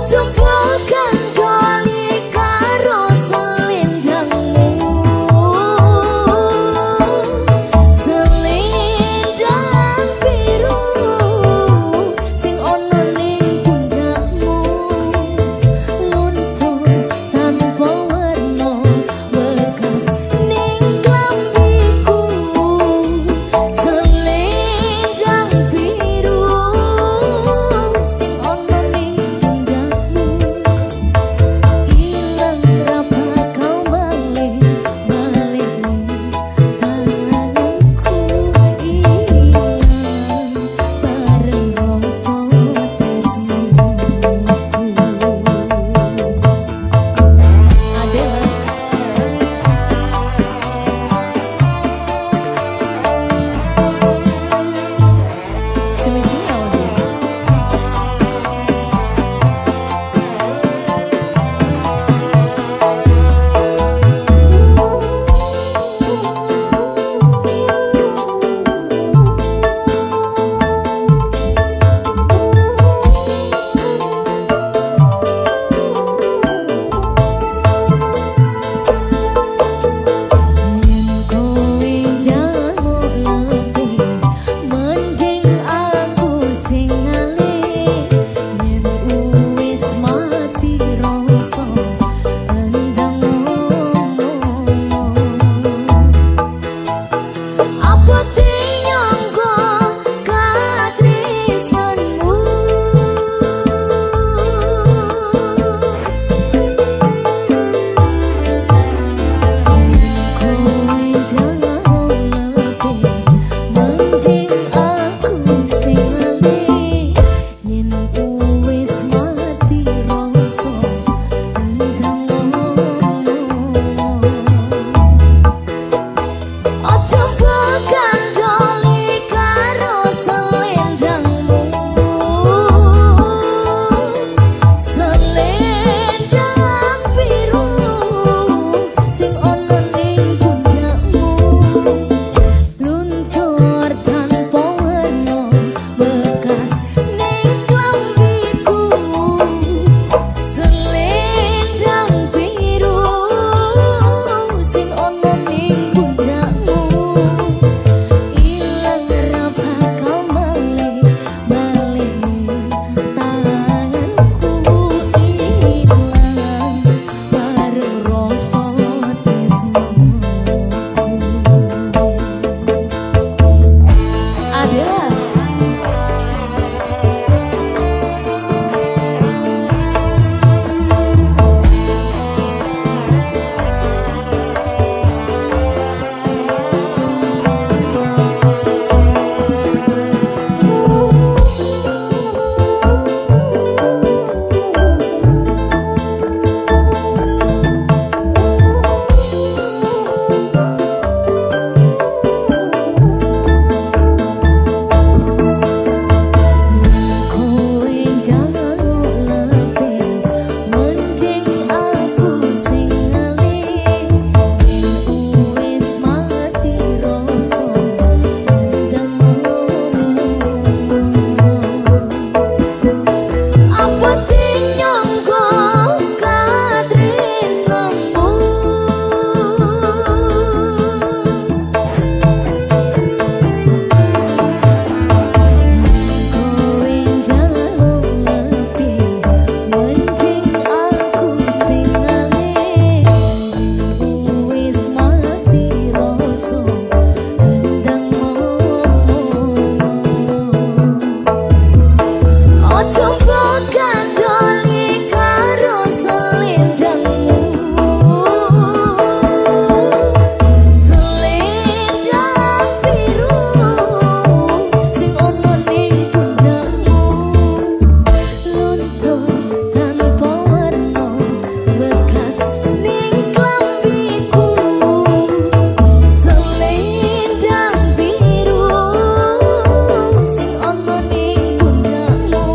Ojo gandoli karo selendangmu, selendang biru sing ono ning pundakmu, luntur tanpa warna bekas ning klambiku. Selendang biru sing ono ning pundakmu, ilang ra bakal balik, balik ning tanganku, ilang bareng rasa tresnoku. Adela. Cumi-cumi apa dia? Yen kowe njaluk lebih, mending aku sing ngalih. Yen wis mati rasa, endang ngomong. Apa nyangga katresnanmu? Kowe njaluk lebih, mending aku sing ngalih. Yen wis mati rasa, endang ngomong. Ojo gandoli karo selendangmu, selendang biru sing ono ning pundakmu, luntur tanpa warna bekas ning klambiku. Selendang biru sing ono ning pundakmu, ilang ra bakal balik, balik ning tanganku, ilang bareng rasa tresnoku. Adela. Kowe njaluk lebih, mending aku sing ngalih. Yen wis mati rasa, endang ngomong. Apa nyangga katresnamu? Kowe njaluk lebih, mending aku sing ngalih. Wis mati rasa, endang ngomong. Ojo gandoli karo selendangmu, selendang biru sing ono ning pundakmu, luntur tanpa warna bekas ning klambiku. Selendang biru sing ono ning pundakmu,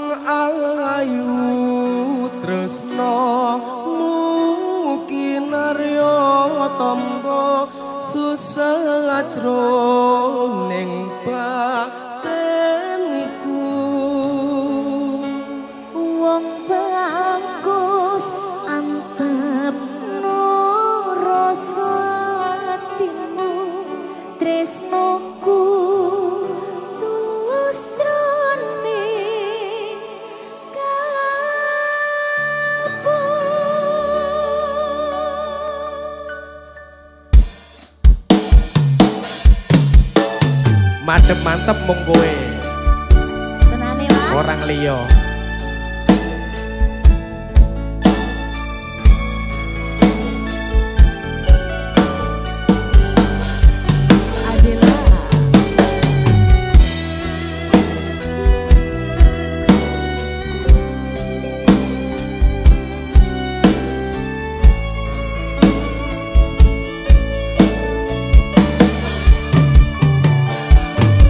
Ayu tresnomu kinarya tamba susah jroning batinku. Wong bagus antepno rasa atimu, tresnoku tulus jroning kalbu. Madep mantep mung kowe. Tenane, Mas. Orang liya. Adela.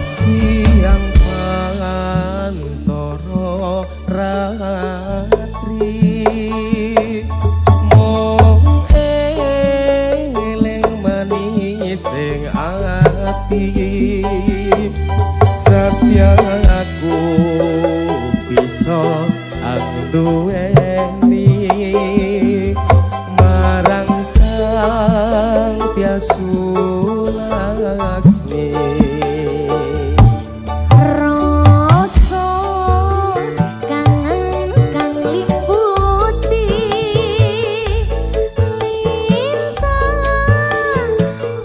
Siang pantara ratri mung eling manis ing ati, setya aku bisa anduweni marang Sang Tiasu Laksmi. Rasa kangen kang limputi lintang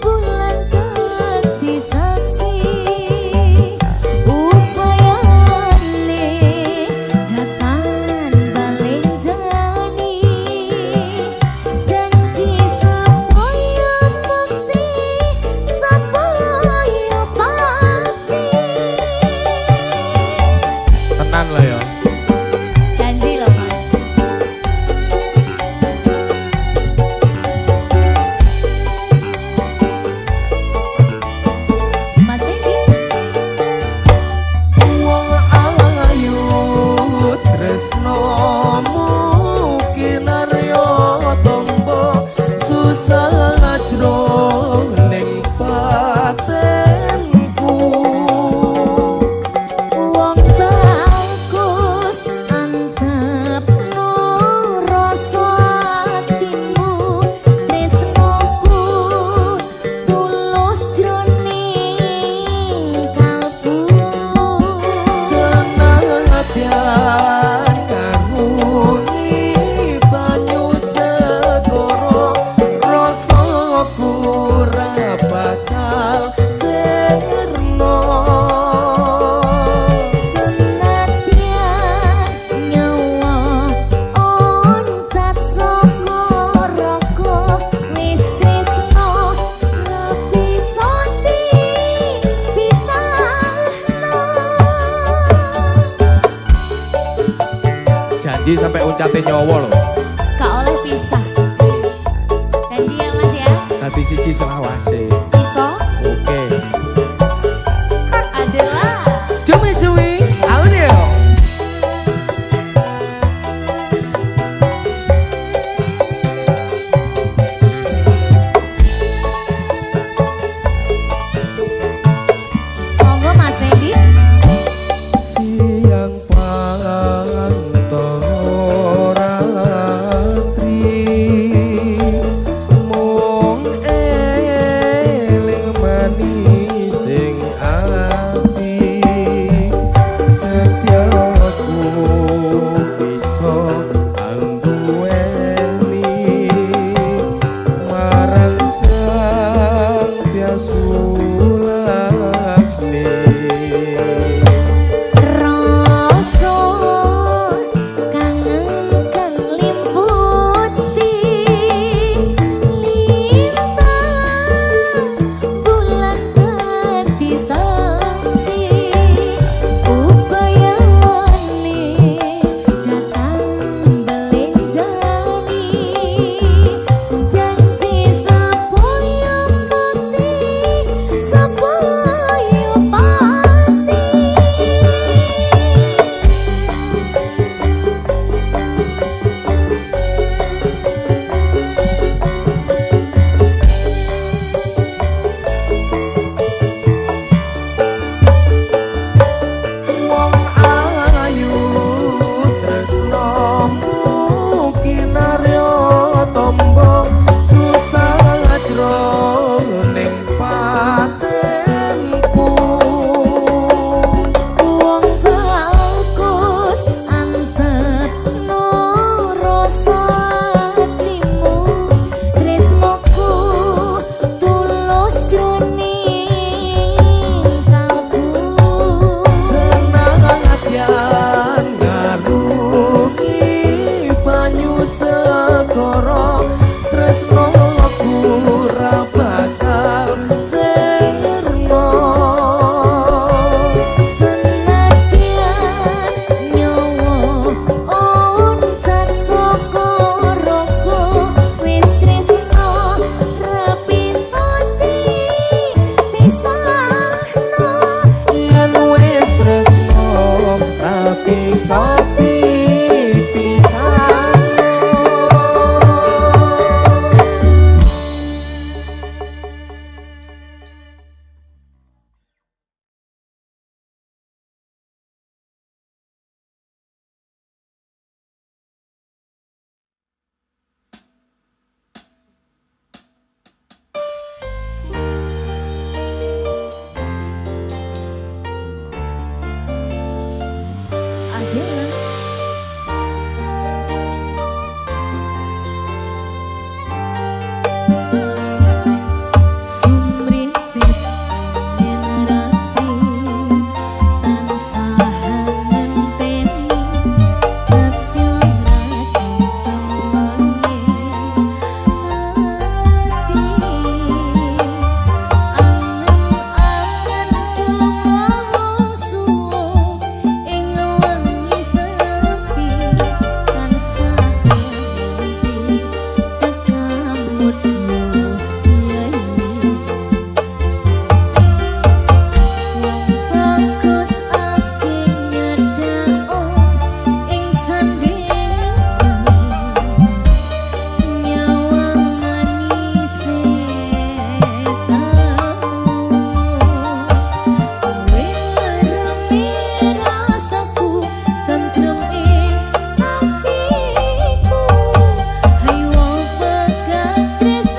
bulan dadi saksi, upayane datan balen jani, janji supaya bukti supaya pasti. Tenan lah ya. Janji loh, Mas. Mas Fendi. Wong ayu tresnomu kinarya tamba susah jroning batinku. Wong bagus antepno rasa atimu, tresnoku tulus jroning kalbu. Senadyan ngarungi banyu segara, rasaku ora bakal sirna. Senadyan nyawa oncat saka raga, wis tresno ra bisa dipisahno. Janji sampai uncate nyawa lho. Gak oleh pisah. Janji ya, Mas, ya. Dadi siji selawase. Iso. Oke. Adalah. Cumi-cumi, audio. Monggo, Mas Fendi. Siang pantara ratri mung eling manis. Tresnoku ra bakal sirna. Senadyan nyawa oncat saka raga, wis tresno ra bisa dipisahno. Yen wis tresno ra bisa dipisahno. Adela. Sumripit yen rati tansah ngenteni setya racintane ati. Angen-angen tumawa suwung ing wengi sepi tansah ngerti tekamutmu yai. Wong bagus ake nyedhako ing sandingan nyawang manise samu. Kowe ngerti rasaku tentrem ing atiku. Hayo pegat tresnaku.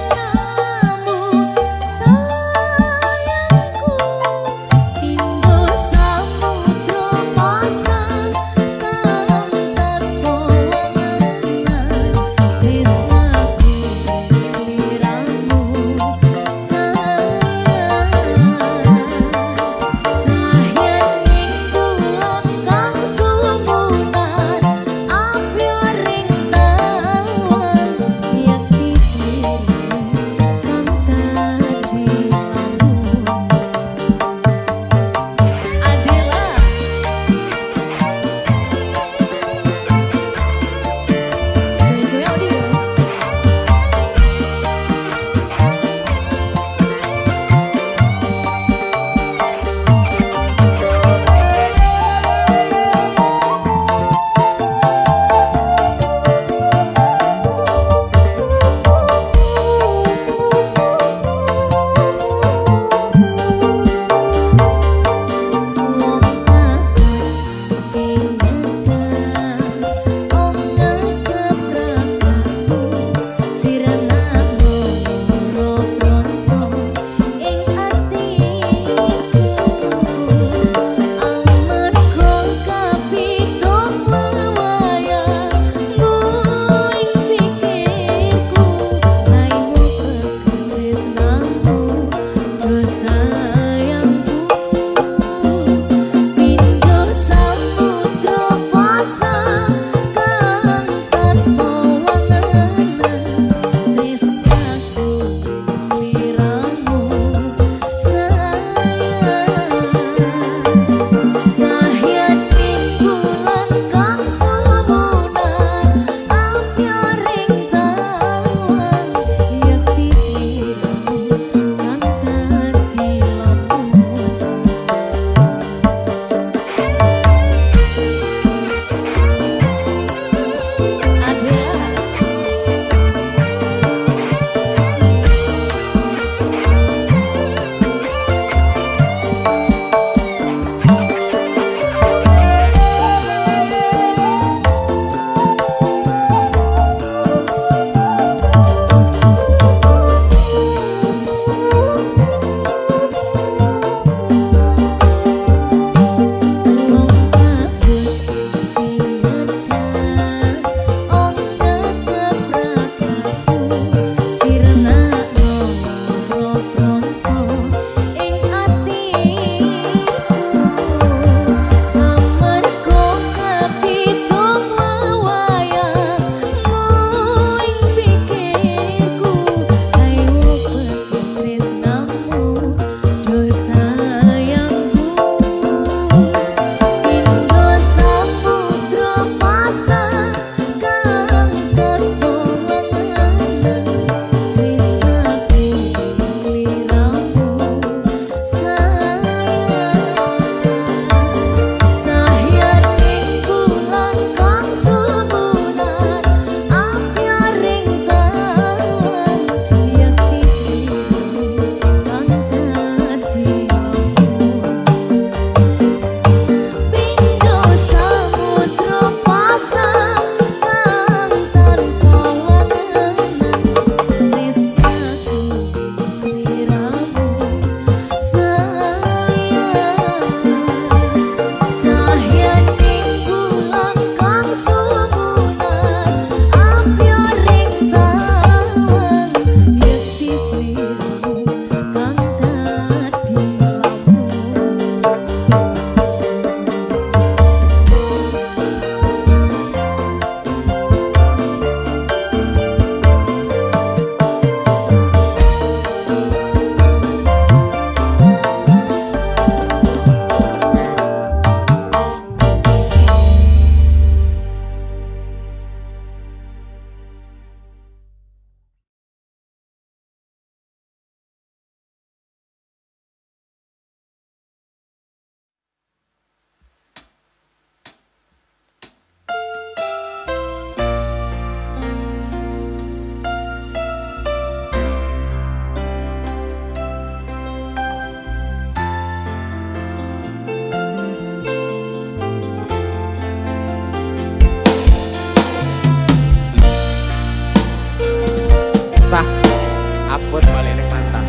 Abot balik ning mantan.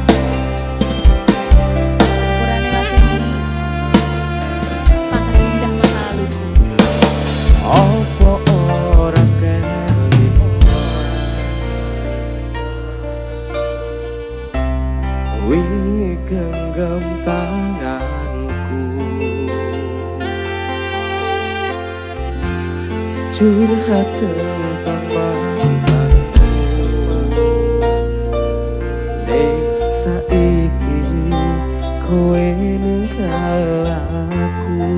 Sepurane Mas Fendi. Pangkat indah masa laluku. Apa ora kelingan wingi genggam tanganku, curhat tentang mantanmu. Nek saiki kowe ninggal aku.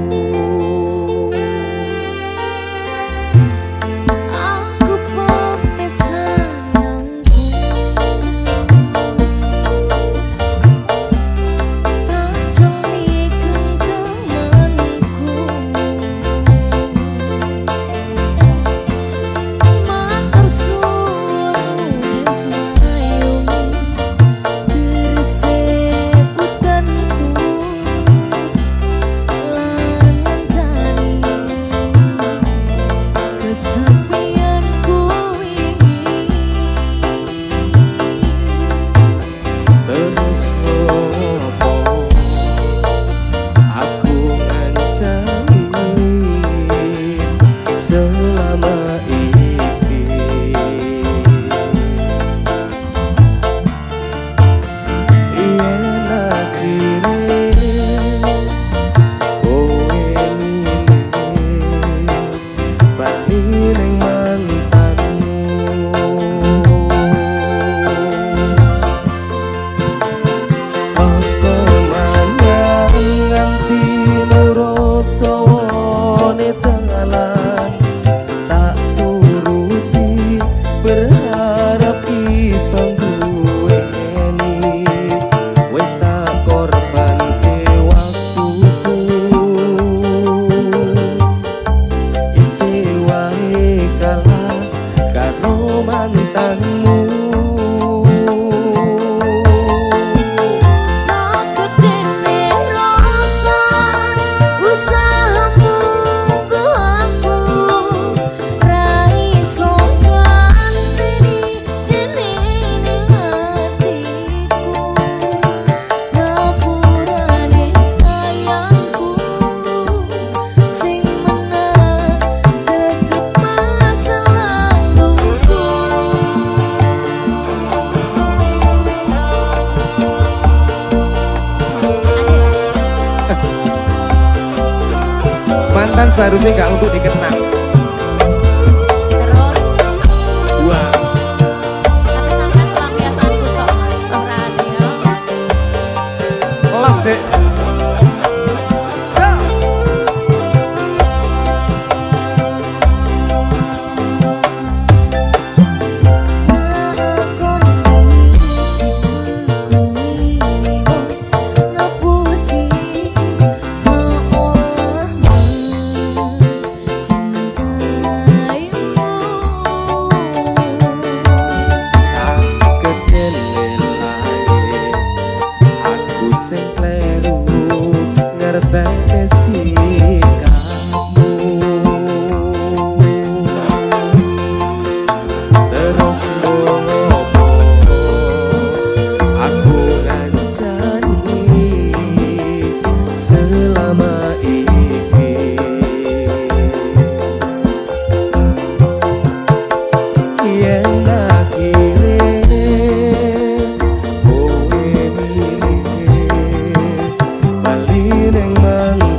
Aku pamit sayangku, tak jeli genggamanku. Matur suwun wis mayung disebutanku lan ngancani kesepianku wingi. Terus ngopo aku ngancani selama iki? Yen akhire kowe milih bali ning mantanmu. Saka manyang nganti nurut dawane dalan, tak turuti berharap iso duweni. Wis tak korbanke waktuku, isih wae kalah karo mantanmu. Sakedene rasa usahamu nggo aku ra iso nganteni dene ning atiku. Ngapurane sayangku sing menang tetep masa laluku. Mantan seharusnya gak untuk dikenang. Terus Wah, tapi sampean pelampiasanku tok Mas, ora ya. Kelas sih. Sa. Ngapusi seolah mencintaimu. Sakedene langit, aku sing kleru ngerteni sikapmu. Terus ngopo aku ngancani selama iki? Yen akhire kowe milih bali ning mantanmu.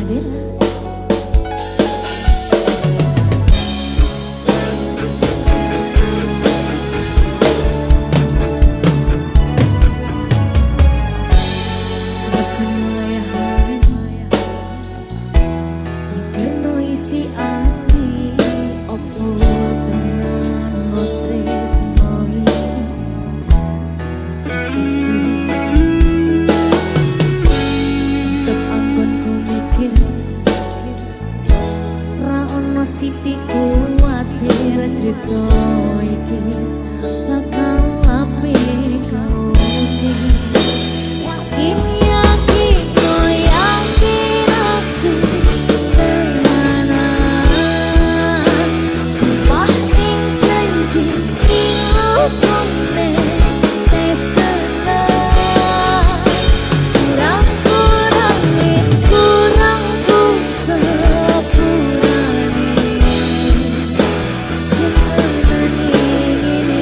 Adela. Saben wayahe mikirno isi ati, opo tenan no tresno iki dadi siji. Tetep anggonku mikir, ra ono sithik kuwatir crita iki bakal apik kaoke. Yakin, yakin, oh yakin aku tenanan. Sumpah ing janji ilokone tes tenan. Kurang-kurange kurangku sepurane. Jenengane ngene.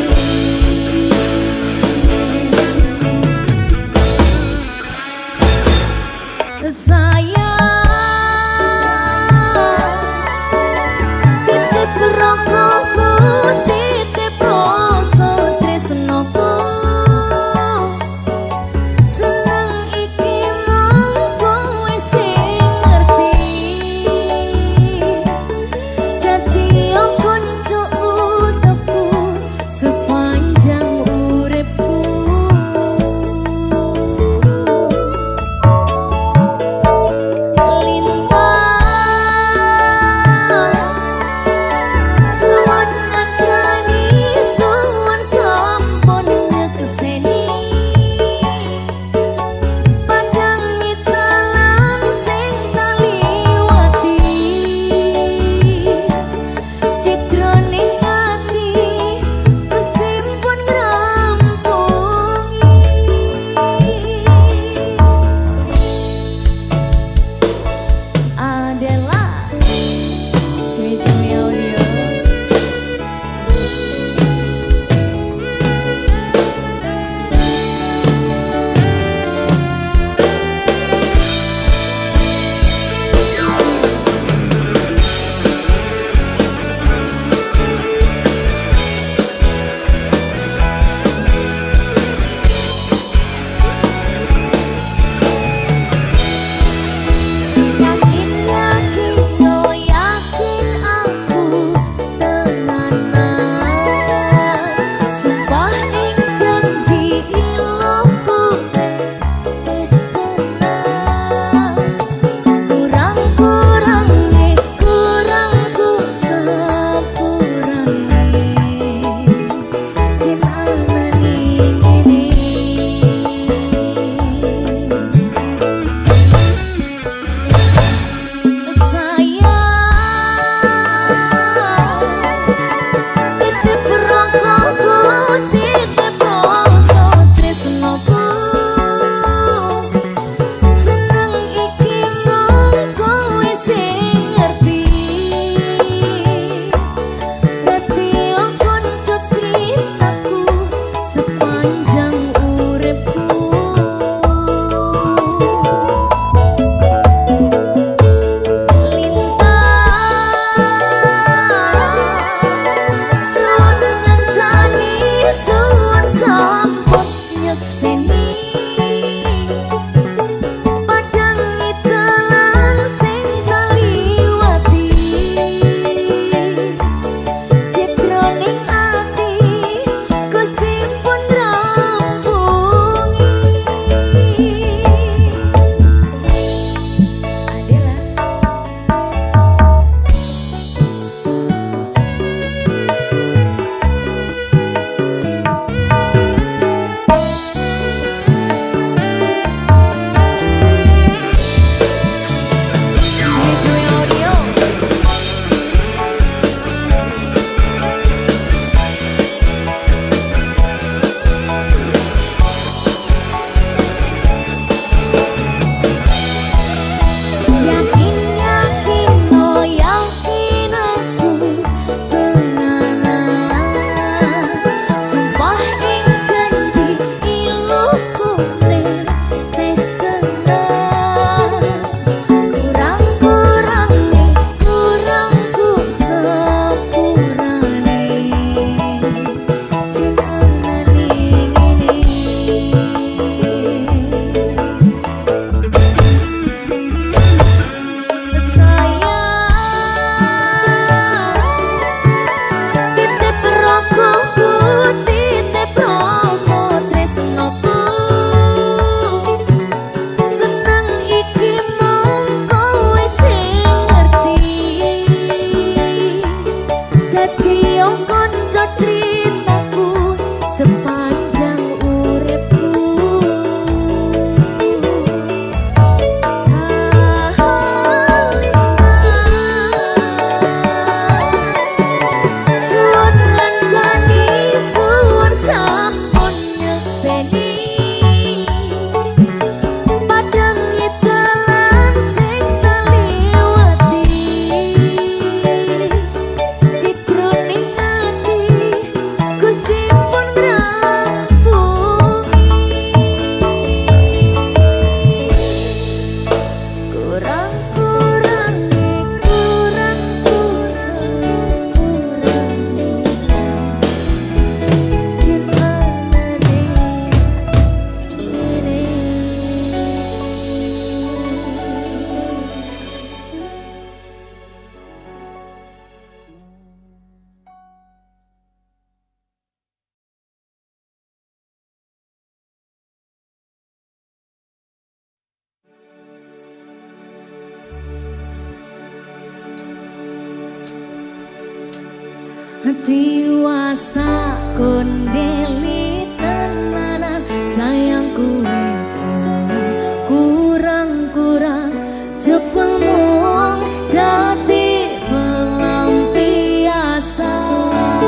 Tiwas tak kondeli tenanan, sayangku wis ora kurang-kurang, jebul mung dadi pelampiasan.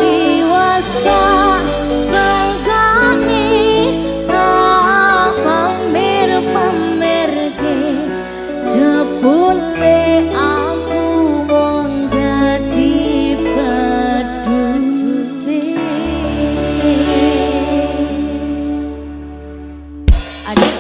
Tiwas tak banggakne, tak pamer-pamerke, jebule aku mung dadi pedhute. Aduh.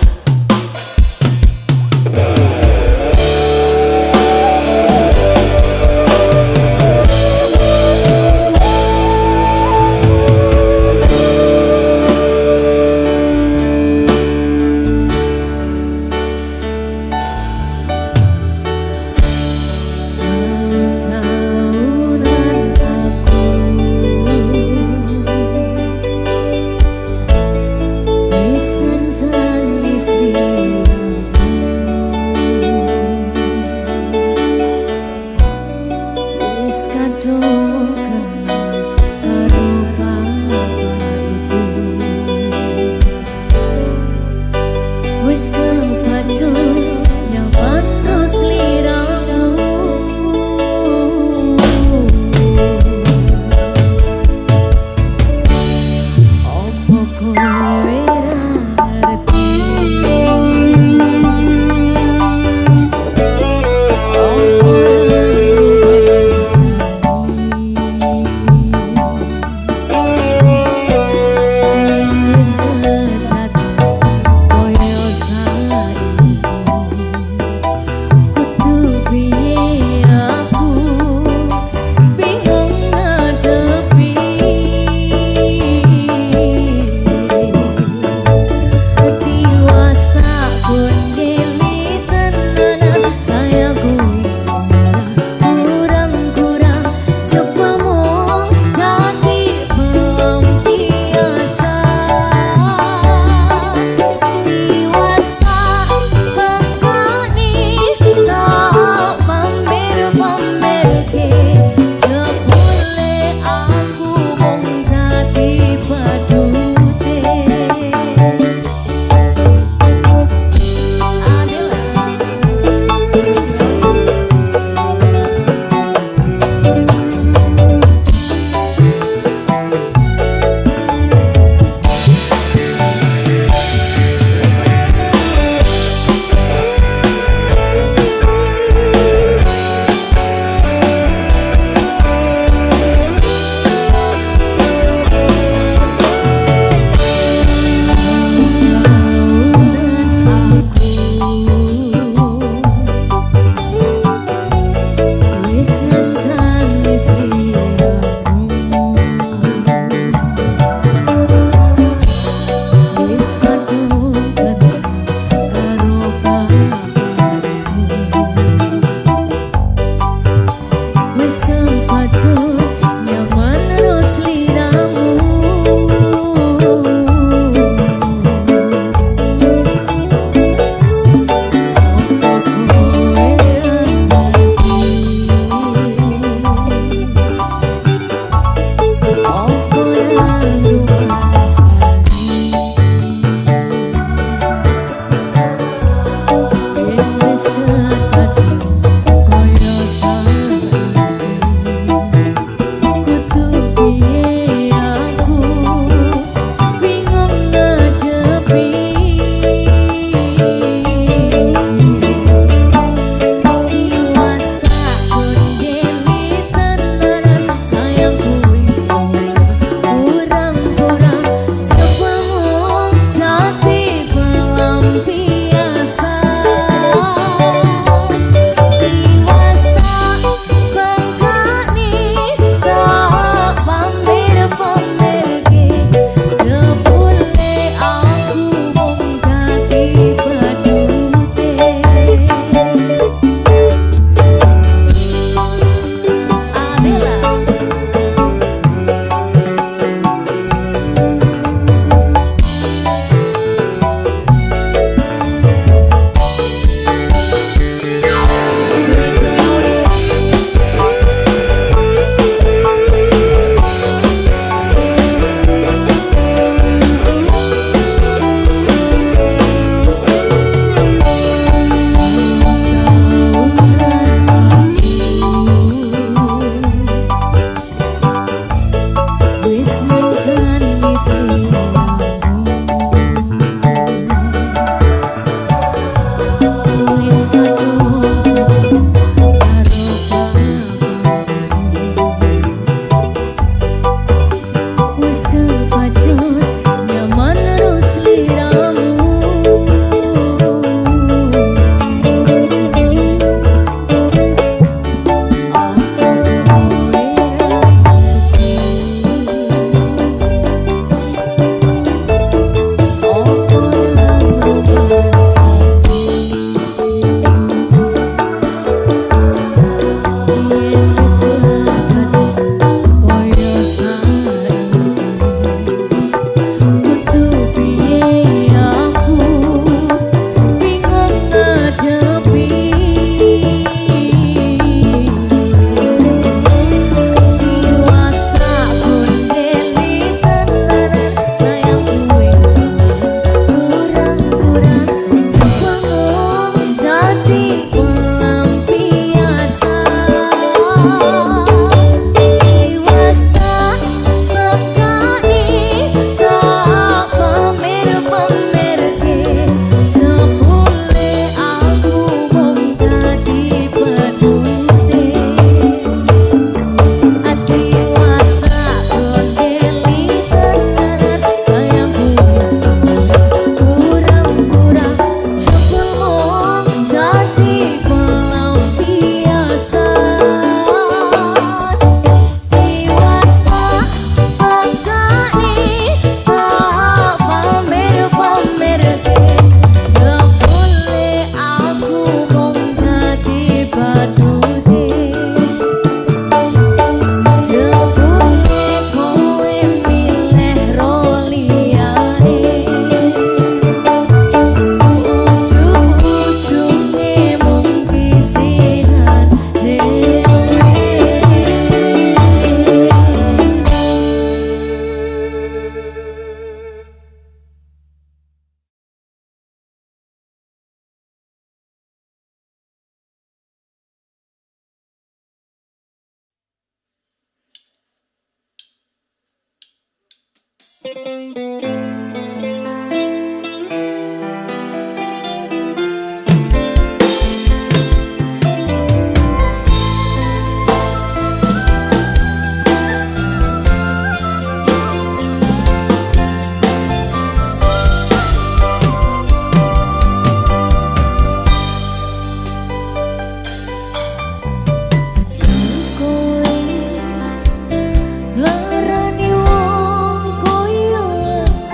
Kowe larani wong koyo aku.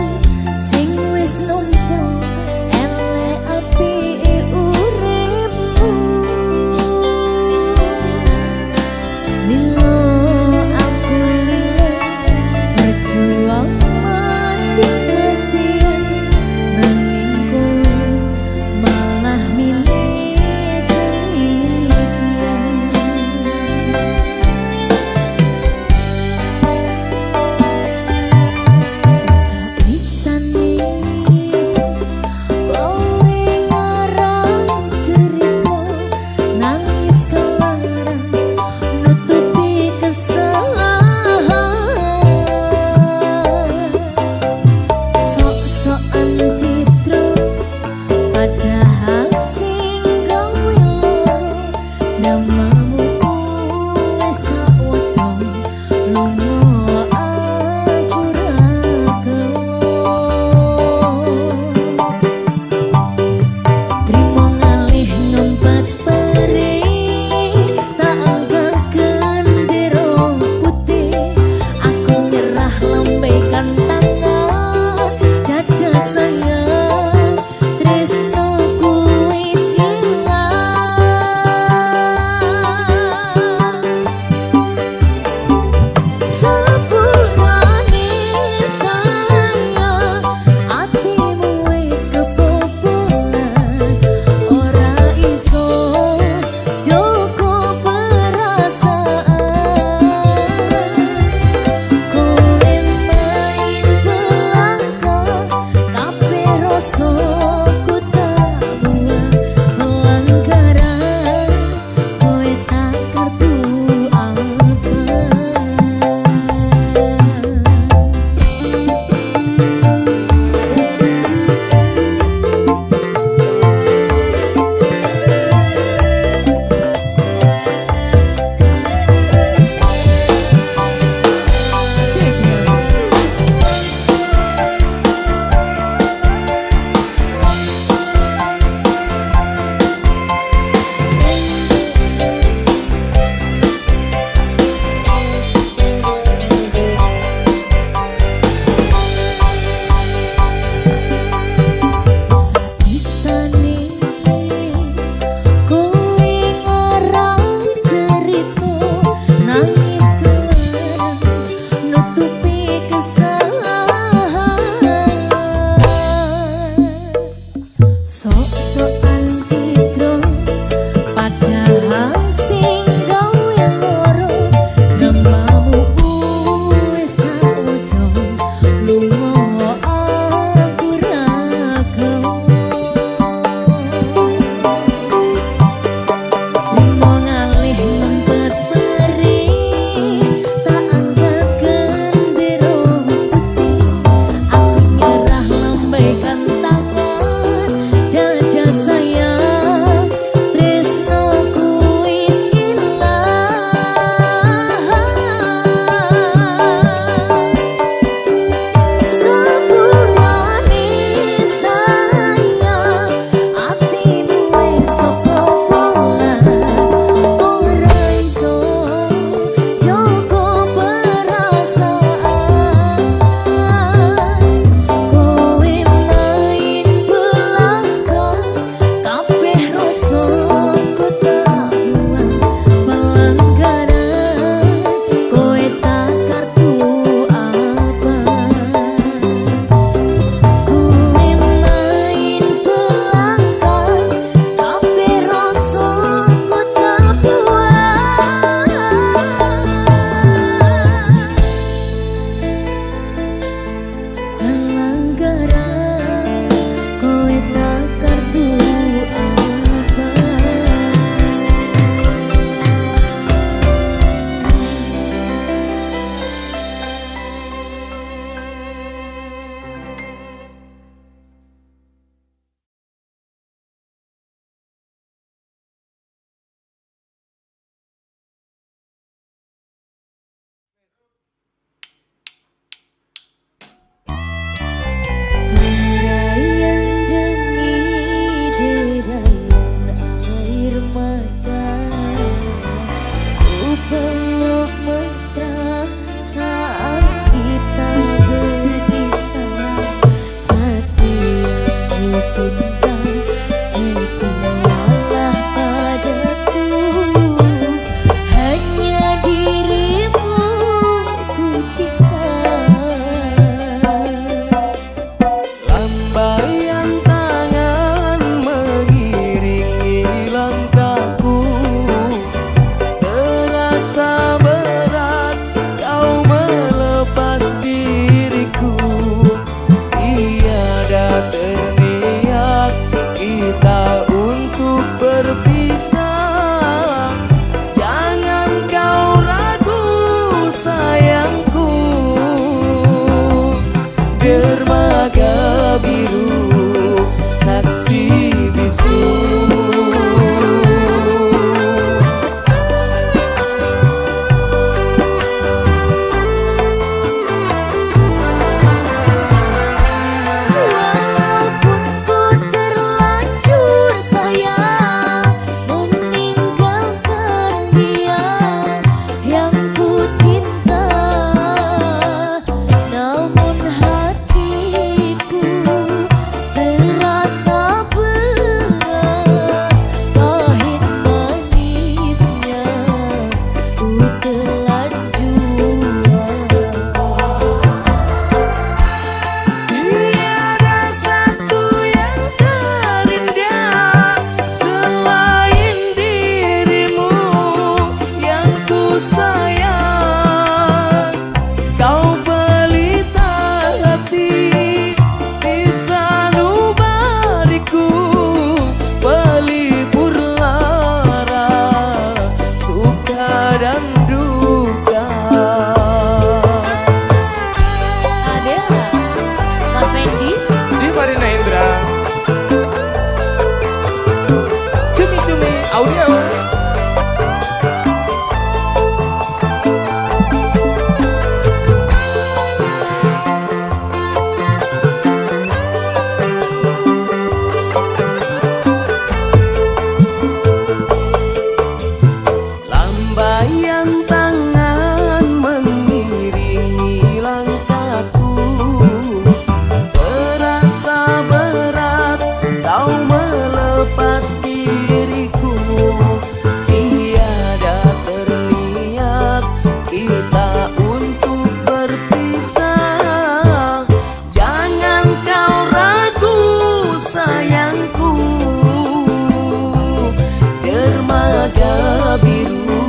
Biru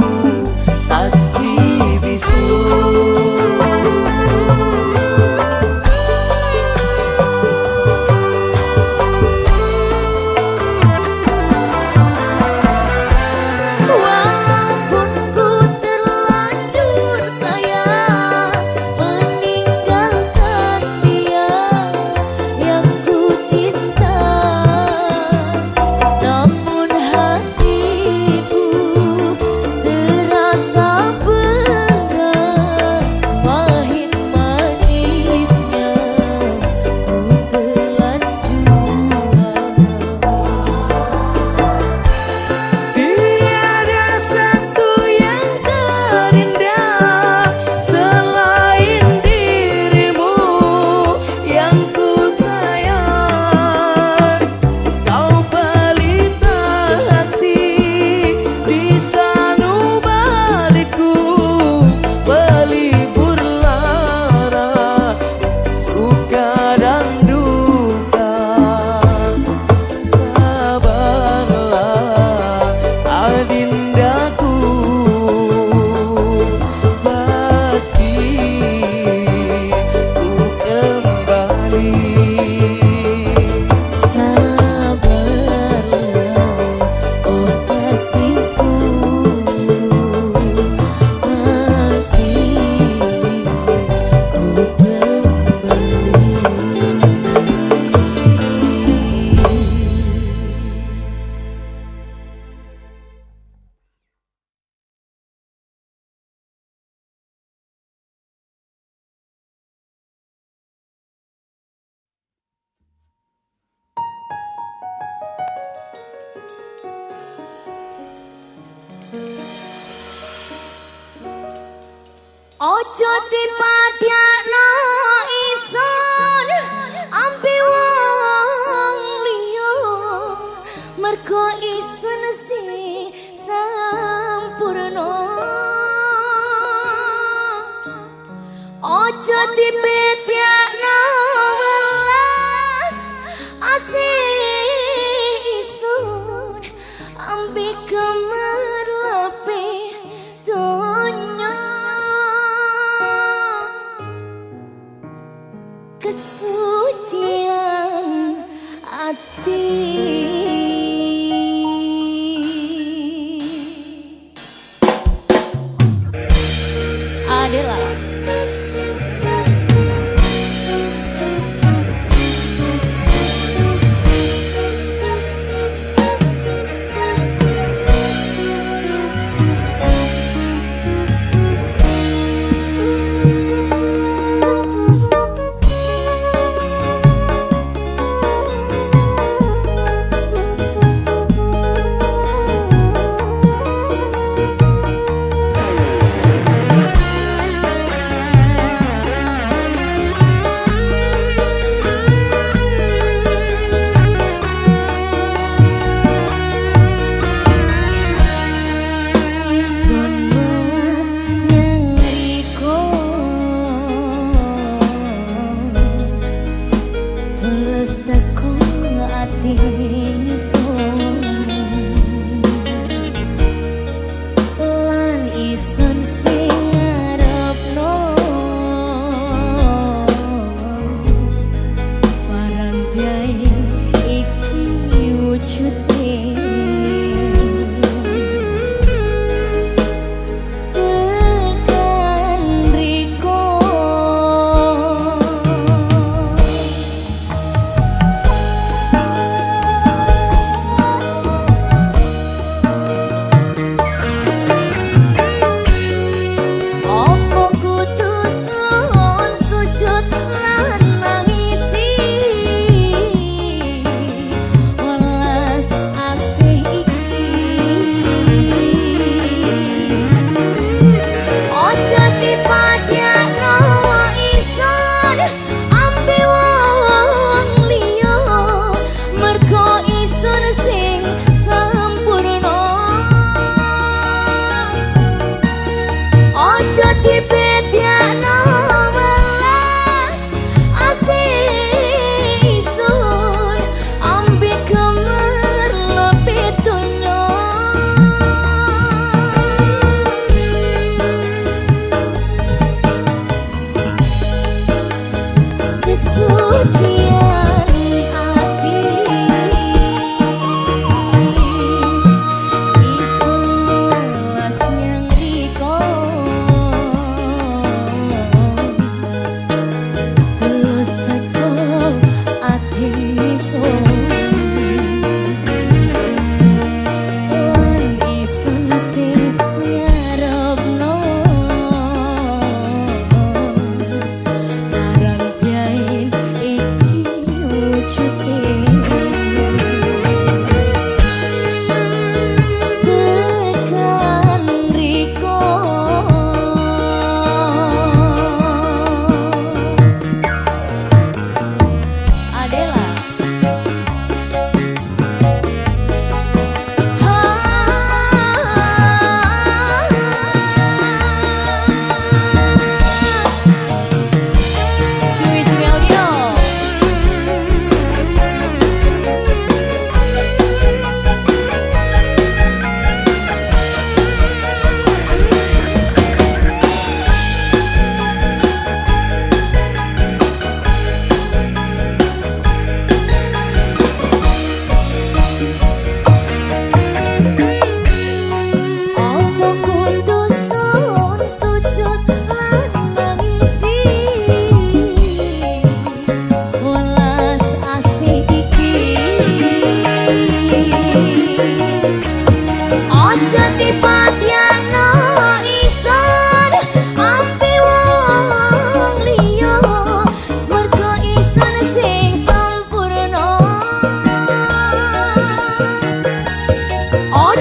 saksi bisu. Walaupun ku terlanjur sayang meninggalkan dia yang ku cinta, namun hatiku terasa berat, pahit manisnya ku telan jua. Tiada satu yang terindah selain dirimu yang ku sayang. Kau pelita hati di sanubariku, pelipur lara suka dan duka. Sabarlah adindaku, pasti ku kembali. Sabarlah, oh kasihku, pasti ku kembali. Ojo dipadakno ison ambe wong liya, mergo ison sing sampurna. Ojo dibedakno welas asih isun ambe kemerlepe donya. Kesucian ati. Adela.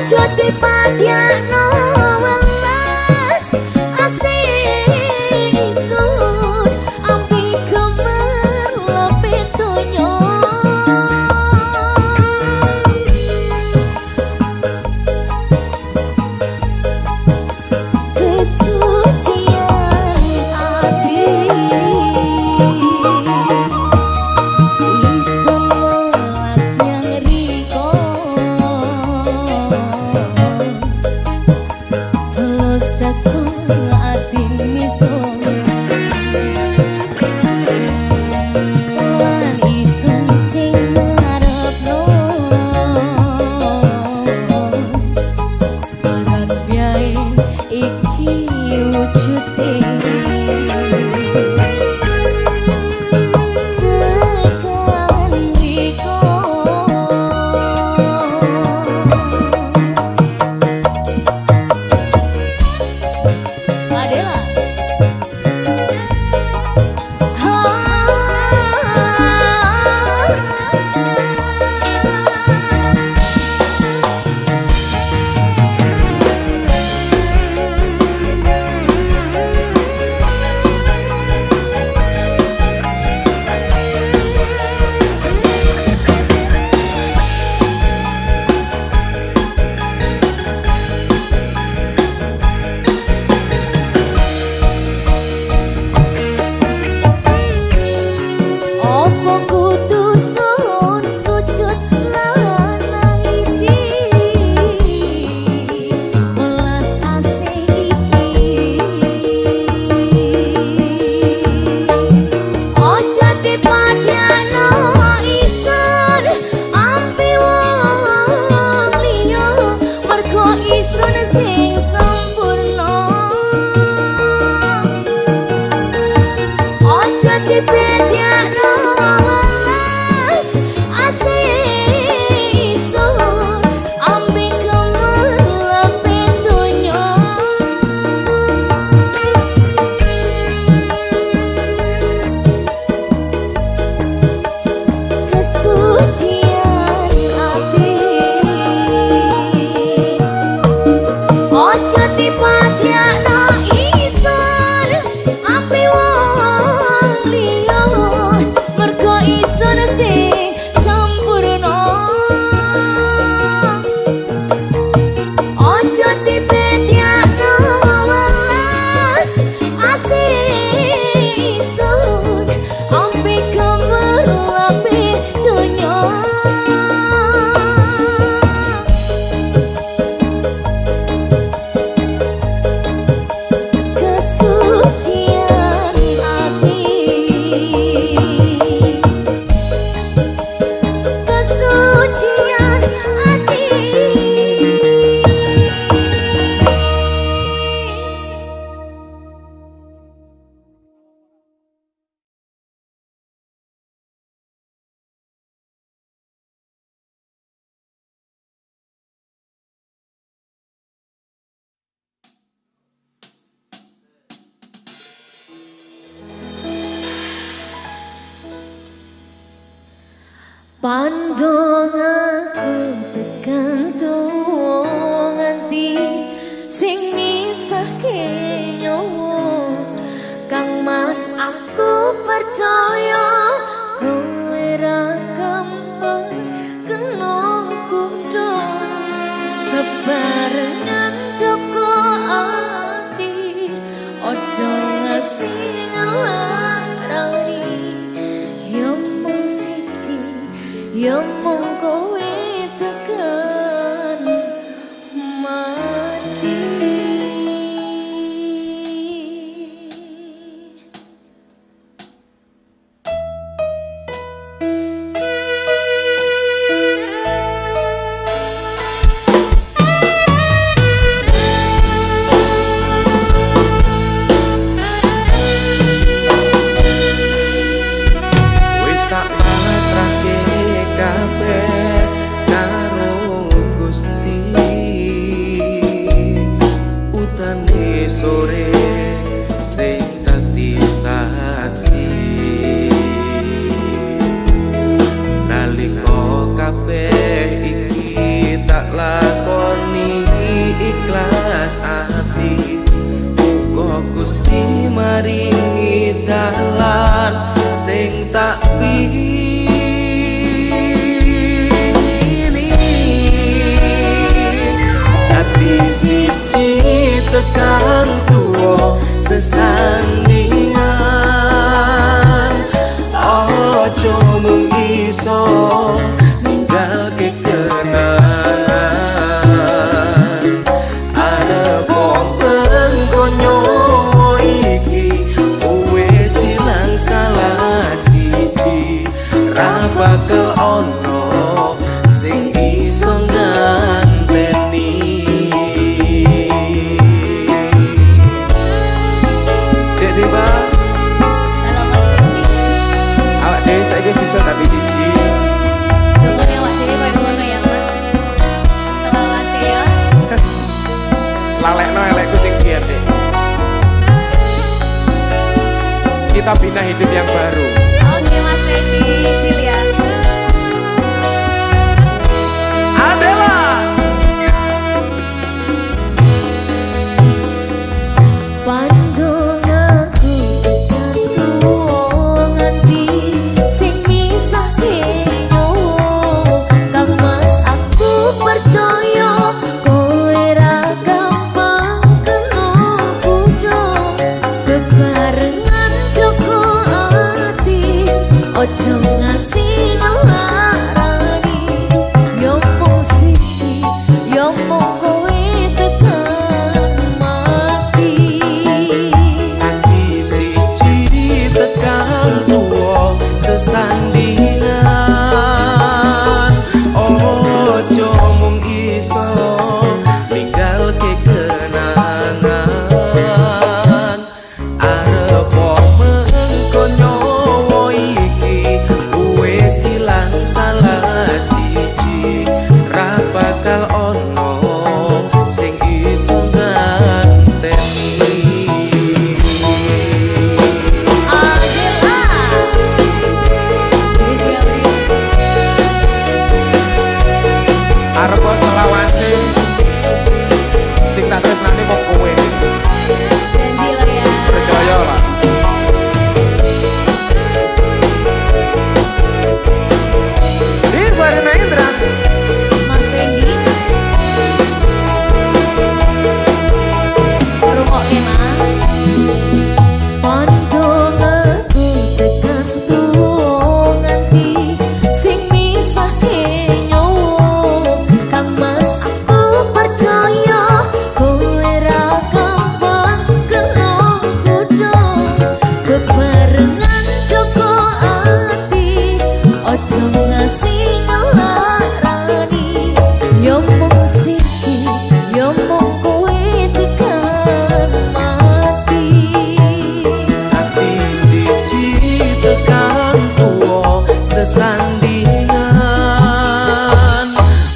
Ojo dipadhakno welas asih isun ambi gemerlap donya. Kesucian ati isun welas nyang riko, tulus teko ati misun lan isun sing ngarepno paran biae iki wujude tekan riko. Adela. Opo kudu sun sujud lan nangisi welas asih iki? Ojo dipadhakno isun ampi wong liya, mergo isun sing sempurna. Ojo dibedakno welas asih isun ambi gemerlap donya. Kesucian ati ojo dipadhakno isun ampi wong liya, mergo isun sing sempurna. Ojo dibedakno welas asih isun ambi gemerlap donya. Kesucian ati, kesucian ati. Pandong aku tekan tuwa nganti sing misahke nyawa. Kang Mas aku percaya kowe ra gampang kena kundha. Bebarengan joko ati, ojo ngasih ngelarani. Ya mung siji, ya mung kowe tekan mati. Wis tak pasrahke kabeh. maringi dalan sing tak pingini. Ati siji tekan tuwa sesandingan, ojo mung iso ninggalke kenangan. Arep mengko nyawa iki wis ilang salah siji, ra bakal ono sing iso nganteni. Dek Diva, Halo Mas Fendi. Awak dhewe saiki wis iso dadi siji. Dongone awak dhewe koyo ngono ya Mas. Selawase ya. Lalekno elekku sing biyen, Dek. Kita bina hidup yang baru. Oke Mas Fendi, deal ya. Adela. Pandongaku tekan tuwa nganti sing misahke nyawa. Kang Mas, aku percaya kowe ra gampang kena kutha. Bebarengan joko ati, ojo ngasih ngelarani. Yo mung siji, yo mung kowe tekan mati. Ati siji tekan tuwa sesandingan, ojo mung iso ninggalke kenangan. Arep mengko nyawa iki wis ilang salah siji, ra bakal ono sing iso nganteni. Adela. DJ Auri. Arep selawase sing tak tresnani mung kowe. Janji lo ya. Percaya lah. Dirva Rena Indra. Mas Fendi. Rungokke Mas. Pandongaku tekan tuwa nganti sing misahke nyawa. Kang Mas, aku percaya kowe ra gampang kena kutha. Bebarengan joko ati, ojo ngasih ngelarani. Yo mung siji, yo mung kowe tekan mati. Ati siji tekan tuwa sesandingan,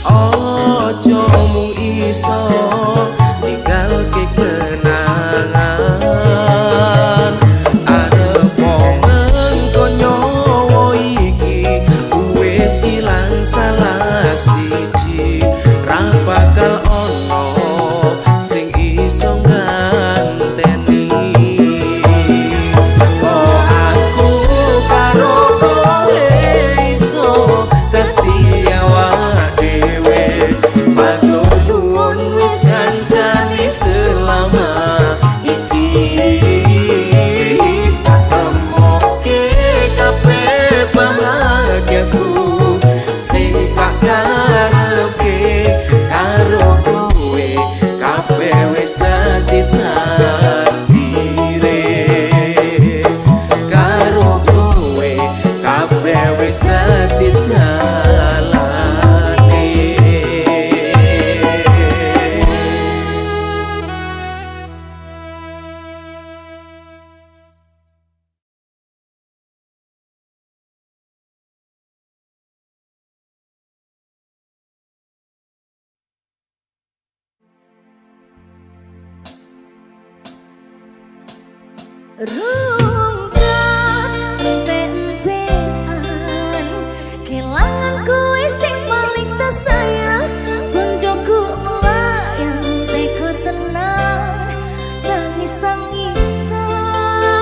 ojo mung iso ninggalke kenangan. Arep mengko nyawa iki wis ilang salah siji, ra bakal ono sing iso nganteni. Seko aku karo kowe iso dadi awak dhewe. Matur nuwun wis kancane selama iki. Tak temoke kabeh bahagiaku sing tak karepke karo kowe, kabeh wis dadi takdire. Karo kowe kabeh wis dadi dalane. Rungkat empe-empean, kelangan kowe sing paling tak sayang. Bondoku melayang teko tenang, tangis-tangisan.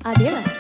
Adela.